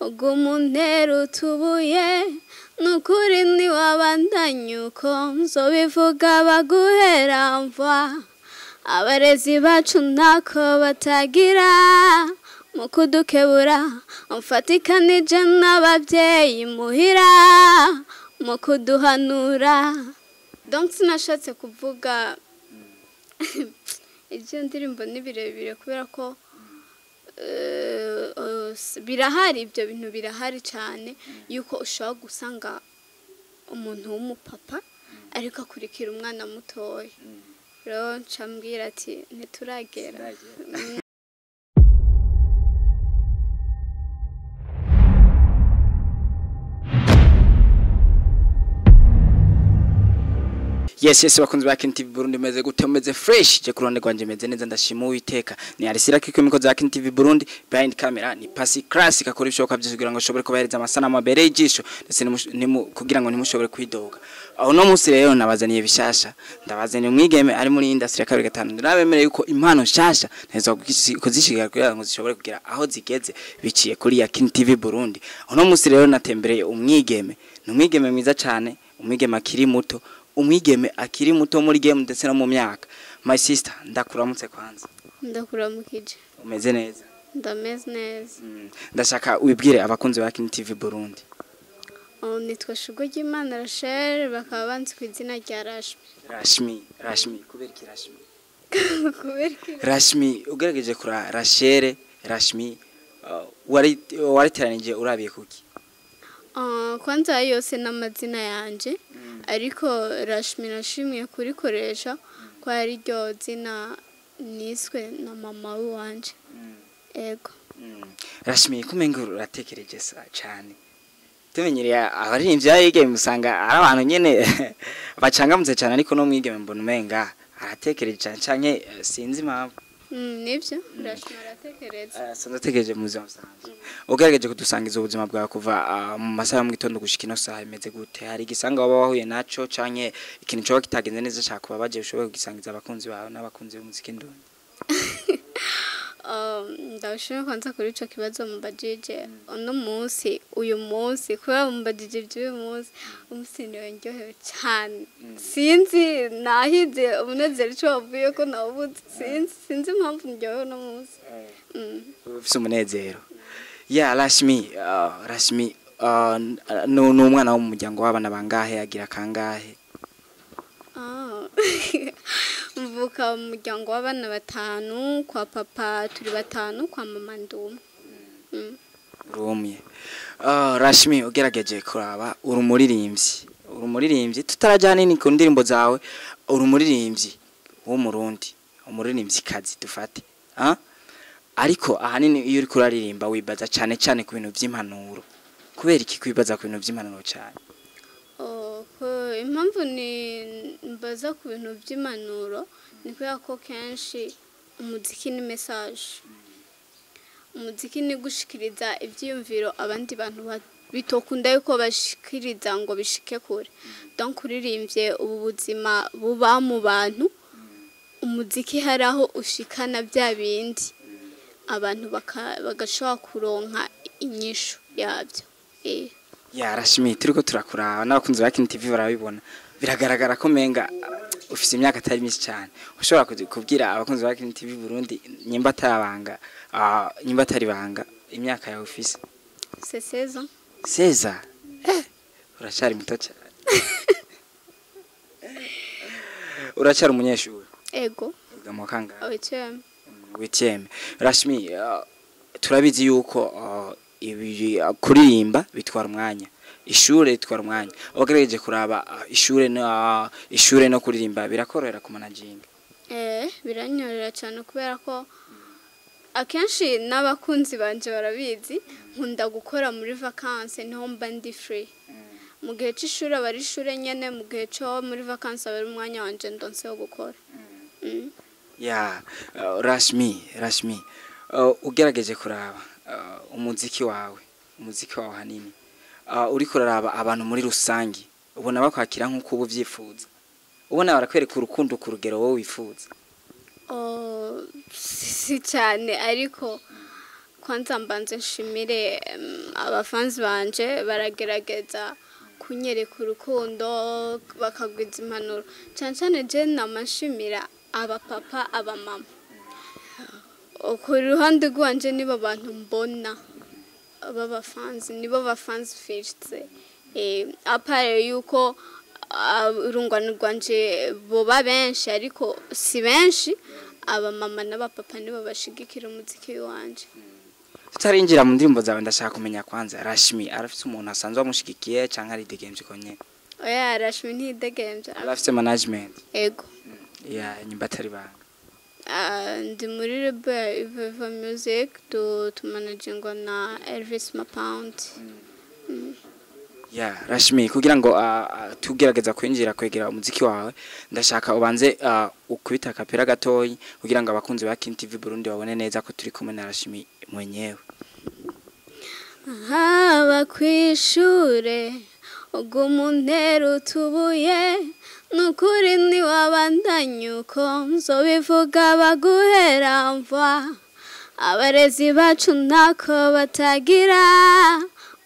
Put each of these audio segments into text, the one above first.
Uguma untera utubuye, nukuri ntiwabandanya uko nzobivuga baguhera mva. Abarezi bacu ntako batagira mu kudukebura, mfatikanije n'ababyeyi muhira mu kuduhanura. Donc sinashatse kuvuga ibyo ndirimbo ni birebire kubera ko birahari, ibyo bintu birahari cyane yuko ushobora gusanga umuntu w'umupapa ariko akurikira umwana mutoya. Rero nca mbwira ati ntituragera. Yes, bakunzi ba Kin TV Burundi, meze gute? Meze fresh? Je kuruhande rwanje meze neza, ndashima Uwiteka. Ni Arisira kiko miko za Kin TV Burundi, behind camera ni Pasi Classic, akora ibishoboka byose kugira ngo ashobore kubahereza amasanamu abereye ijisho ndetse kugira ngo ntimushobore kwidoga. Aho no munsi rero nabazaniye bishasha, ndabazaniye umwigeme ari muri industry ya 2.5. Ndabemereye yuko impano nshasha ntezo kuzishigira kugira ngo zishobore kugera aho zigeze biciye kuri ya Kin TV Burundi. Aho no munsi rero natembereye umwigeme, ni umwigeme mwiza cyane, umwigeme akiri muto, umwigeme akiri muto muri game ndetse no mu myaka. My sister, ndakuramutse kwanza. Ndakuramukije. Umeze neza? Ndameze neza. Ndashaka wibwire abakunzi ba Kin TV Burundi. Oh, nitwa Shugo ry'Imana Rachel, bakaba banzi ku izina rya Rashmi. Rashmi, Rashmi, kubera iki Rashmi? Kubera iki? Rashmi, ugerageje kura Rachel, Rashmi, wari wariteranije urabiye kuki? Kwanza yose n'amazina yanje, ariko Rashmi nashimiye kurikoresha ko ari ryo zina niswe na mama wanje. Ego. Rashmi, kumenga uratekereje sa cyane. Tumenyereye abaririmbyi ba usanga ari abantu nyene bacangamutse cyane, ariko no mwigeme mbona umenga aratekereje cyane canke sinzi impamvu. Nibyo, Rashmi aratekereza. Sanzwe atekereje mu buzima busanzwe. Ugerageje kudusangiza ubuzima bwawe kuva mu masaha yo mu gitondo gushika ino saha, imeze gute? Hari igisanga waba wahuye naco canke ikintu coba kitagenze neza cakubabaje ushobora kugisangiza abakunzi bawe n'abakunzi b'umuziki ndundi? Ndabashimira kwanza kuri ico kibazo mumbajije uno munsi, uyu munsi, kubera mumbajije ivy'uyu munsi. Umunsi niwe ndyohewe cane, sinzi nahize umunezero ico wavuye ko nawubuze, sinzi impamvu ndyohewe uno munsi. Ufise umunezero ya Rashmi. Rashmi ni umwana wo mu muryango w'abana bangahe? Agira kangahe? Ah. Mvuka mu muryango w'abana batanu, kwa papa turi batanu, kwa mama ndumwe. Urumye. Rashmi, ugerageje kuraba uri umuririmbyi, uri umuririmbyi, tutaraja hanini ku ndirimbo zawe, uri umuririmbyi w'Umurundi, umuririmbyi kazi dufate, ah? Ariko ahanini iyo uriko uraririmba wibaza cane cane ku bintu vy'impanuro. Kubera iki kwibaza ku bintu vy'impanuro cane? Oh, impamvu ni mbaza ku bintu by'impanuro ni kubera ko kenshi umuziki ni message, umuziki ni gushikiriza ivyiyumviro abandi bantu bitokunda yuko bashikiriza ngo bishike kure. Donc uririmbye ubu buzima buba mu bantu, umuziki hari aho ushikana bya bindi abantu bagashobora kuronka inyishu yabyo. Ya Rashmi, turiko turakuraba n'abakunzi ba Kin TV barabibona, biragaragara ko menga ufise imyaka atari myinshi cyane. Ushobora kubwira abakunzi ba Kin TV Burundi, nyimba atarabanga, nyimba atari banga, imyaka yawe ufise? C'est 16 ans. Seza, uracari muto cyane, uracyari umunyeshuri? Ego. Wiga mu wa kangahe? Huitième. Huitième. Rashmi, turabizi yuko ibi kuririmba bitwara umwanya, ishure ritwara umwanya. Wagerageje kuraba ishure no kuririmba birakorohera ku managinga? Biranyorera cyane kubera ko akenshi n'abakunzi banje barabizi, nkunda gukora muri vacances, niho mba ndi free. Mu gihe c'ishure aba ari ishure nyene, mu gihe co muri vacances aba ari umwanya wanje ndonse wo gukora. Ya Rashmi, ugerageje kuraba umuziki wawe hanini, uriko uraraba abantu muri rusangi, ubona bakwakira nk'uko uba uvyifuza? Ubona barakwereka urukundo ku rugero wowe wifuza? Oh, si cyane, ariko Kwanza mbanze nshimire abafanzi banje, baragerageza kunyereka urukundo, bakagwiza impanuro. Cyane cyane je namashimira abapapa, abamama. Ku ruhande rwanje nibo bantu mbona b'abafanzi, nibo bafanzi mfise. À part yuko urungano rwanje boba benshi, ariko si benshi, abamama n'abapapa nibo bashigikira umuziki wanje. Tutarinjira mu ndirimbo zawe, ndashaka kumenya kwanza, Rashmi arafise umuntu asanzwe amushigikiye canke aridegemvye konyene? Oya, Rashmi ntidegemvye. Arafise management? Ego. Ya nyimba atari banga. Ndi muri label ya Iveva Music, tumanagingwa na Elvis Mapound. Ya Rashmi, kugira ngo tugerageza kwinjira kwegera umuziki wawe, ndashaka ubanze ukubita kapera gatoyi kugira ngo abakunzi ba King TV Burundi babone neza ko turi kumwe na Rashmi mwenyewe. Haba kw'ishure uguma untera utubuye, nukuri ntiwabandanya uko nzobivuga baguhera mva. Abarezi bacu ntako batagira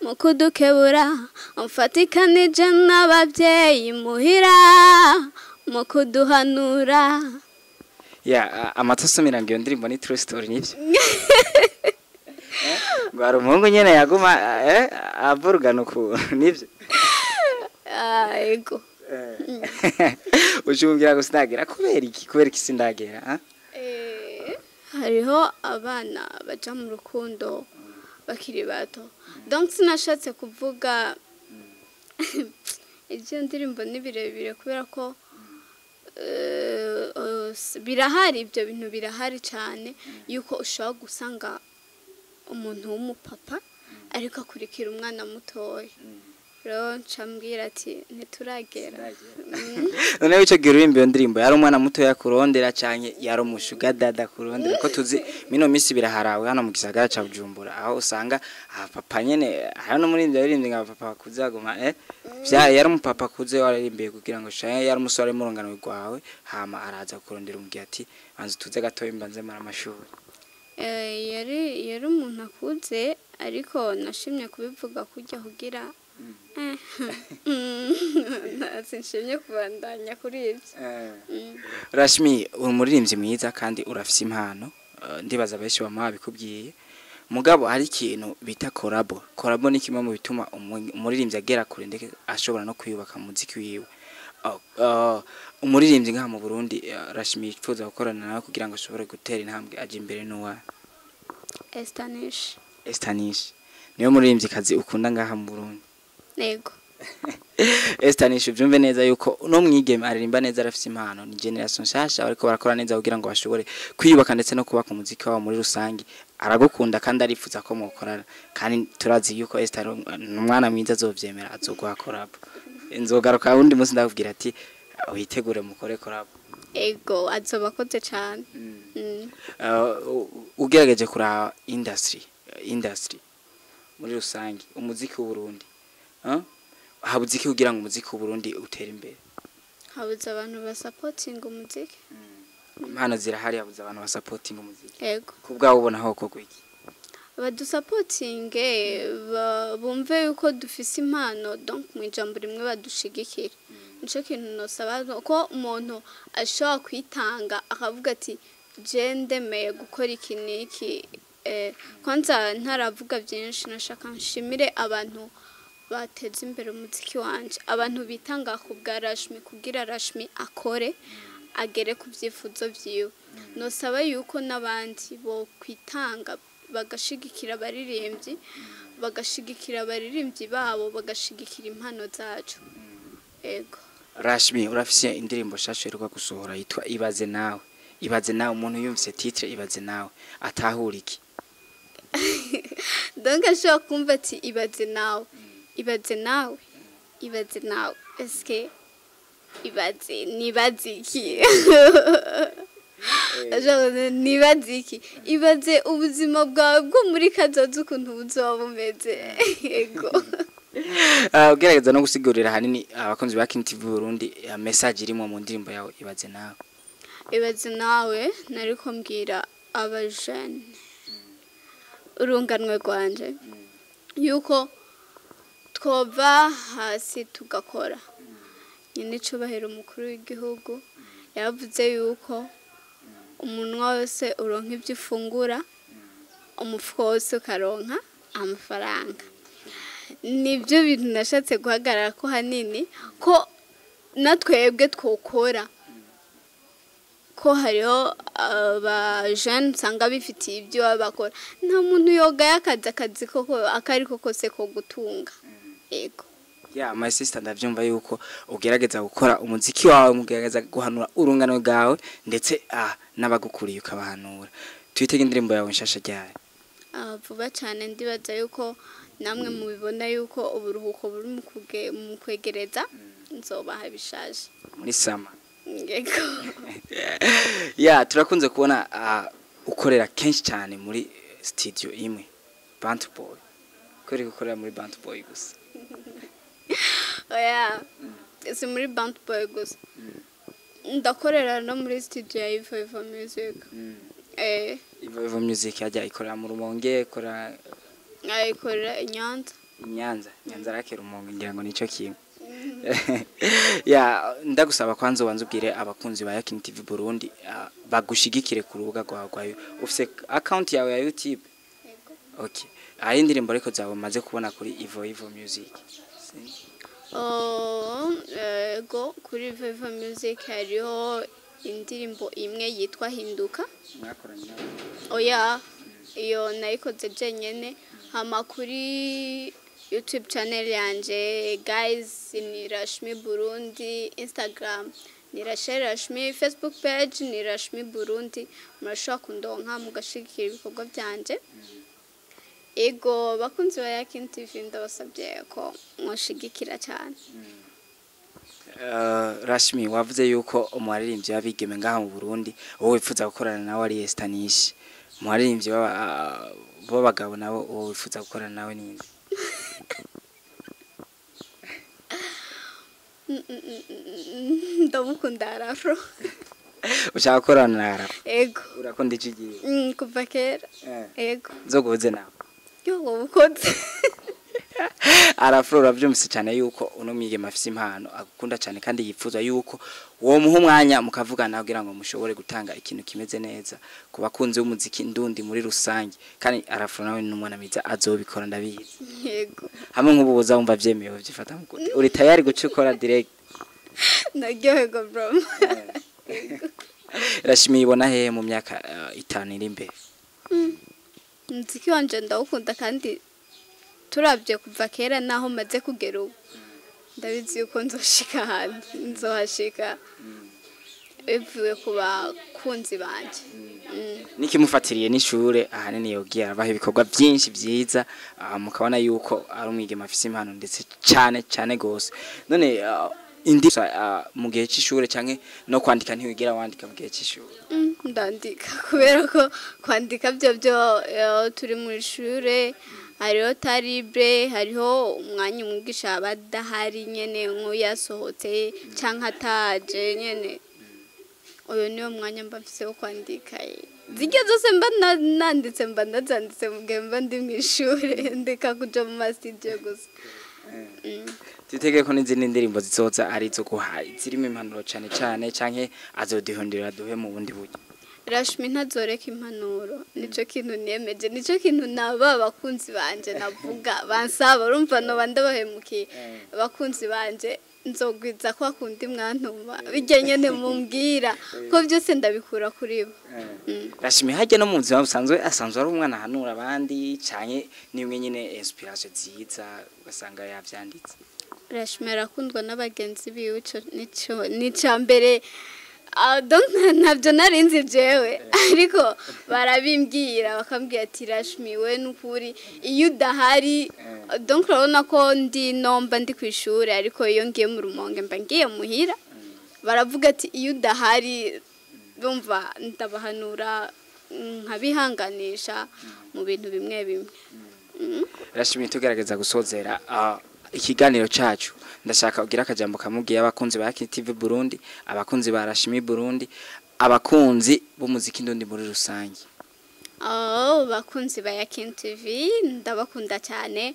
mu kudukebura, umfatikanije n'ababyeyi muhira mu kuduhanura. Ya amataso mirango, iyo ndirimbo ni true story, nivyo? Ngo hari umuhungu nyene yaguma avurugana ukuntu, nivyo? Ah, ego. Ushubwira ngo sindagera kubera iki? Kubera iki sindagera, ah? Hariho abana baja mu rukundo bakiri bato, donc sinashatse kuvuga ibyo ndirimbo ni birebire kubera ko birahari, ibyo bintu birahari cyane yuko ushobora gusanga umuntu w'umupapa ariko akurikira umwana mutoya. Rero ncambwira ati ntituragera. Noneho ico gihe uririmba iyo ndirimbo, yari umwana mutoya kurondera canke yari umushuga dada kurondera? Ko tuzi mino misi biraharawe hano mu gisagara ca Bujumbura, aho usanga abapapa nyene, hariho n'umuririmbyi yaririmbye ngo abapapa bakuze baguma vya yari umupapa akuze waririmbiye kugira ngo canke yari umusore mu rungano rwawe, hama araza kurondera, umubwira ati banza utuze gatoya mbanze mara amashuri. Yari umuntu akuze, ariko nashimye kubivuga kujya kugira sinshimye kubandanya kuri ibyo. Rashmi, uri umuririmbyi mwiza kandi urafise impano, ndibaza benshi bama babikubwiye. Mugabo hari ikintu bita collabo. Collabo ni kimwe mu bituma umuririmbyi agera kure, ndetse ashobora no kwiyubaka mu muziki wiwe. Umuririmbyi ngaha mu Burundi, Rashmi yifuza gukorana nawe kugira ngo ashobore gutera intambwe aje imbere n'uwa? Estanish. Estanish niwe muririmbyikazi ukunda ngaha mu Burundi? Yego. Estanish, uvyumve neza yuko uno mwigeme aririmba neza, arafise impano, ni generation nshasha bariko barakora neza kugira ngo bashobore kwiyubaka ndetse no kubaka umuziki wabo muri rusange. Aragukunda kandi arifuza ko mukorana, kandi turazi yuko Esther ni umwana mwiza, azovyemera, azoguha collab. Nzogaruka wundi munsi ndakubwira ati witegure mukore collab. Ego, azoba akoze cane. Ugerageje kuraba industry muri rusange, umuziki w'u Burundi, huh? Habuze iki kugira ngo umuziki w'u Burundi utere imbere? Habuze abantu basapotinga umuziki. Impano zirahari, habuze abantu basapotinga umuziki? Ego. Ku bwawe ubona aho kogwa iki? Badusapotinge, bumve yuko dufise impano, donc mu ijambo rimwe badushigikire. Nico kintu nosaba, ko umuntu ashobora kwitanga akavuga ati je ndemeye gukora iki n'iki. Kwanza ntaravuga byinshi, nashaka nshimire abantu bateza imbere umuziki wanje, abantu bitanga ku bwa Rashmi kugira Rashmi akore agere ku byifuzo vyiwe. Nosaba yuko n'abandi bo kwitanga bagashigikira abaririmbyi, bagashigikira abaririmbyi babo, bagashigikira impano zacu. Ego. Rashmi, urafise indirimbo nshasha uheruka gusohora yitwa Ibaze Nawe. Ibaze Nawe, umuntu yumvise titre Ibaze Nawe atahura iki? Donc ashobora kumva ati ibaze nawe, ibaze nawe, ibaze nawe, eske ibaze nibaze iki? Ashobora kuvuga, nibaze iki? Ibaze ubuzima bwawe bwo muri kazoza ukuntu buzoba bumeze. Ego. Ugerageza no gusigurira ahanini abakunzi ba King TV Burundi message irimo mu ndirimbo yawe Ibaze Nawe. Ibaze Nawe nariko mbwira abajene. Urunganwe rwanje yuko twova hasi tugakora. Nyine icubahiro umukuru w'igihugu yavuze yuko umunwa wose uronka ibyo ufungura, umufuko wose ukaronka amafaranga. Nibyo bintu nashatse guhagarara ko hanini, ko natwebwe twokora, ko hariho abajene usanga bifitiye ibyo baba bakora. Nta muntu yogaye akazi koko akariko kose ko gutunga. Yego. Yeah, my sister, ndavyumva yuko ugerageza gukora umuziki wawe, mugerageza guhanura urungano rwawe, ndetse n'abagukuriye ukabahanura. Twitege indirimbo yawe nshasha ryari? Vuba cyane. Ndibaza yuko namwe mubibona yuko uburuhuko buri mu kwegereza, nzobaha bishaje. Muri summer? Yego. Yeah, turakunze kubona ukorera kenshi cyane muri studio imwe, Bantu Boy. Kuri gukorera muri Bantu Boy gusa? Oya, si muri Bantu Boy gusa, ndakorera no muri studio ya Ivo Ivo Music. Ivo Ivo Music yajya ikorera mu Rumonge, ikora Ayikorera i Nyanza. I Nyanza, Nyanza rake Rumonge, ngira ngo nico kimwe. Ya, ndagusaba kwanza ubanze ubwire abakunzi ba Yakin TV Burundi bagushigikire ku rubuga rwawe rwa ufise account yawe ya YouTube. Yego. Okay, aho indirimbo ariko zawe maze kubona kuri Ivo Ivo Music. Oh, yego, kuri Ivo Ivo Music hariho indirimbo imwe yitwa Hinduka. Mwakoranye nawe? Oya, iyo nayikoze jenyene. Hama kuri YouTube channel yanje, guys, ni Rashmi Burundi, Instagram ni Rachel Rashmi, Facebook page ni Rashmi Burundi. Murashobora kundonka mugashigikira ibikorwa byanje. Ego, bakunzi ba Yakin TV, ndabasabye ko mwoshigikira cyane. Rashmi, wavuze yuko umwaririmbyi w'abigeme ngaha mu Burundi wowe wifuza gukorana nawe ari Estanish. Umwaririmbyi b'abagabo nabo wowe wifuza gukorana nawe ninde? Ndamukunda Arafro. Ushaka gukorana na Arafro? Ego. Urakunda iki gihe? Kuva kera. Ego. Nzoguhuze nawe. Yo, wowe ukoze. Arafro, uravyumvise cyane yuko uno mwigeme afise impano, agukunda cyane kandi yifuza yuko uwo muha umwanya mukavugana kugira ngo mushobore gutanga ikintu kimeze neza ku bakunzi b'umuziki ndundi muri rusange. Kandi Arafro nawe ni umwana mwiza, azobikora, ndabizi. Yego. Hamwe nk'ubu buza wumva vyemewe, vyifata mu gute? Uri tayari guca ukora direct? Naryoherwa bro. Rashmi, ibona hehe mu myaka 5 iri imbere? Umuziki wanje ndawukunda, kandi turabye kuva kera naho maze kugera ubu, ndabizi yuko nzoshika ahantu, nzohashika bivuye ku bakunzi banje. Nikimufatiriye n'ishure ahanini yogiye arabaha ibikorwa byinshi byiza, mukabona yuko ari umwigeme afise impano ndetse cyane cyane gose. None indi mu gihe c'ishure canke no kwandika, ntiwigera wandika mu gihe c'ishure? Ndandika, kubera ko kwandika byo turi mu ishure hariho taribre, hariho umwanya umwigisha aba adahari nyene, nk'uyasohotse canke ataje nyene, uyu niwo mwanya mba mfise wo kwandika. Zirya zose mba nanditse, mba ndazanditse mu gihe mba ndi mw'ishure, ndeka kuja mu masitudiyo gusa. Twitege ko n'izindi ndirimbo zizoza ari izo guha zirimo impanuro cane cane, canke azoduhindurira duhe mu bundi buryo? Rashmi ntazoreka impanuro, nico kintu niyemeje, nico kintu naba abakunzi banje navuga bansaba. Urumva noba ndabahemukiye. Abakunzi banje, nzogwiza kwa kundi mwantuma, bijya nyene mumbwira, ko byose ndabikura kuri bo. Rashmi hajya no mu buzima busanzwe asanzwe ari umwana ahanura abandi, canke nimwe nyine inspiration ziza ugasanga yavyanditse? Rashmi arakundwa n'abagenzi biwe, ico nico nica mbere. Donc ntabyo narinzi jewe, ariko barabimbwira, bakambwira ati Rashmi we nukuri iyo udahari, donc urabona ko ndi nomba ndi ku ishuri, ariko iyo ngiye mu Rumonge mba ngiye muhira, baravuga ati iyo udahari, bumva ndabahanura, nkabihanganisha mu bintu bimwe bimwe. Rashmi, tugerageza gusozera ikiganiro cacu, ndashaka ugira akajambo kamubwiye abakunzi ba TV Burundi, abakunzi ba Rashmi Burundi, abakunzi b'umuziki ndundi muri rusange. Oh, bakunzi ba Yakin TV, ndabakunda cyane.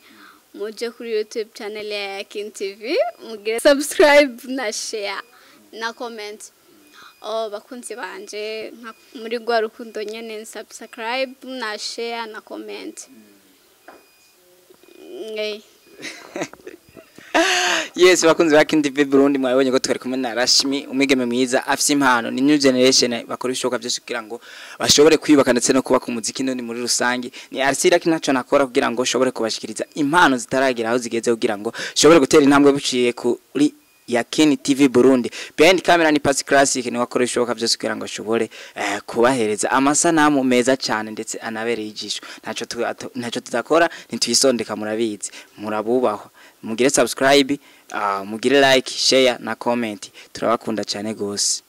Muje kuri YouTube channel ya Yakin TV, mugire subscribe na share na comment. Oh, bakunzi banje, muri rwa rukundo nyene, subscribe na share na comment. Yes, bakunzi ba King TV Burundi, mwabonye ko twari kumwe na Rashmi, umwigeme mwiza afise impano. Ni new generation bakora ibishoboka byose kugira ngo bashobore kwiyubaka ndetse no kubaka umuziki none muri rusange. Ni Arsira kinaco nakora kugira ngo shobore kubashikiriza impano zitaragira aho zigeze, kugira ngo shobore gutera intambwe biciye kuri Yakini TV Burundi. Behind camera ni Pasi Classic, ni wakora ibishoboka byose kugira ngo ashobore kubahereza amasanamu meza cyane ndetse anabereye ijisho. Ntaco tudakora ntituyisondeka, murabizi, murabubahwa. Mugire subscribe, mugire like, share na comment. Turabakunda cyane gose.